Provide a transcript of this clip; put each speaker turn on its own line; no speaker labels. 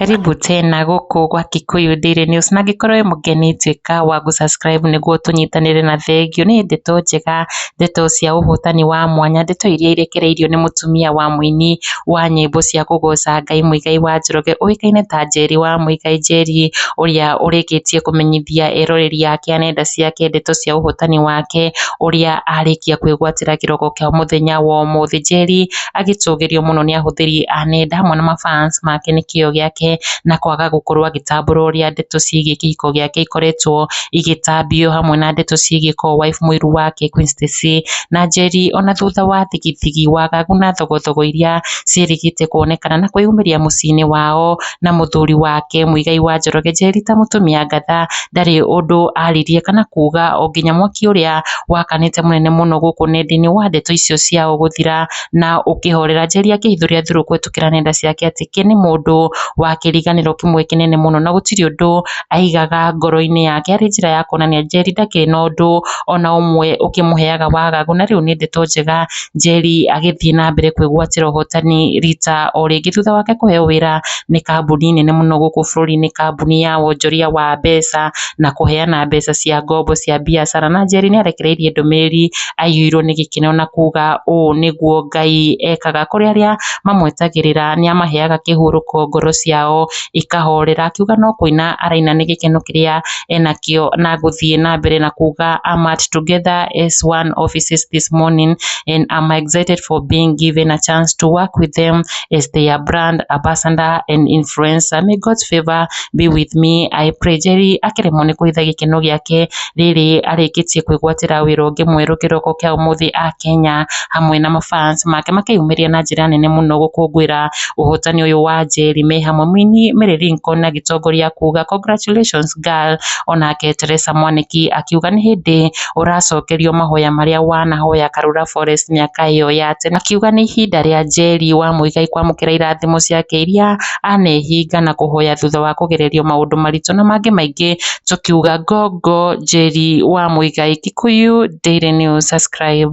Karibu tena gũkũ gwa Kikuyu Daily News, na angĩkorwo wĩ mũgeni tuĩka wa gũ subscribe nĩguo tũnyitanĩre. Na thengiũ nĩ ndeto njega, ndeto cia ũhotani wa mwanya, ndeto iria irekereirio nĩ mũtumia wa mũini wa nyĩmbo cia kũgoca Ngai Muigai wa Njoroge ũĩkaine ta Njeri wa Muigai. Njeri ũrĩa ũrĩkĩtie kũmenyithia eroreri ake a nenda ciake ndeto cia ũhotani wake ũrĩa arĩkia kwĩgwatĩra kĩroko kĩa mũthenya wa ũmũthĩ. Njeri agĩtũgĩrio mũno nĩ ahũthĩri a nenda hamwe na mafans make nĩ kĩo gĩake na kwaga gũkorwo agĩtambũra ũrĩa ndeto ciĩgiĩ kĩhiko gĩake ikoretwo igĩtambio, hamwe na ndeto ciĩgiĩ co-wife mũiru wake Queen Stacy. Na Njeri ona thutha wa thigithigi, wagagu na thogothogo iria ciĩrĩgĩte kuonekana na kwĩyumĩria mũciĩ-inĩ wao na mũthuri wake Muigai wa Njoroge, Njeri ta mũtumia ngatha ndarĩ ũndũ aririe kana kuga o nginya mwaki ũrĩa wakanĩte mũnene mũno gũkũ nenda-inĩ wa ndeto icio ciao gũthira na ũkĩhorera. Njeri akĩhithũria through kũhetũkĩra nenda ciake atĩ ke nĩ mũndũ wa kĩriganĩro kĩmwe kĩnene mũno na gũtirĩ ũndũ aigaga ngoro-inĩ yake, arĩ njĩra ya kuonania Njeri ndakĩrĩ na ũndũ ona ũmwe ũkĩmũheaga wagagu. Na rĩu nĩ ndeto njega, Njeri agĩthiĩ na mbere kwĩgwatĩra ũhotani rita o rĩngĩ thutha wake kũheo wĩra nĩ kambuni nene mũno gũkũ bũrũri-inĩ, kambuni ya wonjoria wa mbeca na kũheana mbeca cia ngombo cia biacara. Na Njeri nĩ arekereirie ndũmĩrĩri aiyũirwo nĩ gĩkeno na kuga ũũ nĩguo Ngai ekaga kũrĩ arĩa mamwetagĩrĩra, nĩ amaheaga kĩhurũko, ngoro ciao ikahorera. Akiuga no kũina araina nĩ gĩkeno kĩrĩa enakĩo na gũthiĩ na mbere na kuga, "I'm at Together as One offices this morning and I'm excited for being given a chance to work with them as their brand ambassador and influencer. May God's favor be with me, I pray." Njeri akĩremwo nĩ kũhitha gĩkeno gĩake rĩrĩ arĩkĩtie kwĩgwatĩra wĩra ũngĩ mwerũ kĩroko kĩa ũmũthĩ. A Kenya hamwe na mafans make makeyumĩria na njĩra nene mũno gũkũngũĩra ũhotani ũyũ wa Njeri me hamwe. Mũini Mary Lincoln agĩtongoria kuga, "Congratulations, girl." Onake Teresa Mwaniki akiuga nĩ hĩndĩ ũracokerio mahoya marĩa wanahoya Karura Forest mĩaka ĩyo ya tene. Akiuga nĩ ihinda rĩa Njeri wa Muigai kwamũkĩra irathimo ciake iria anehinga na kũhoya thutha wa kũgererio maũndũ maritũ na mangĩ maingĩ. Tũkiuga go go Njeri wa Muigai. Kikuyu Daily News, subscribe.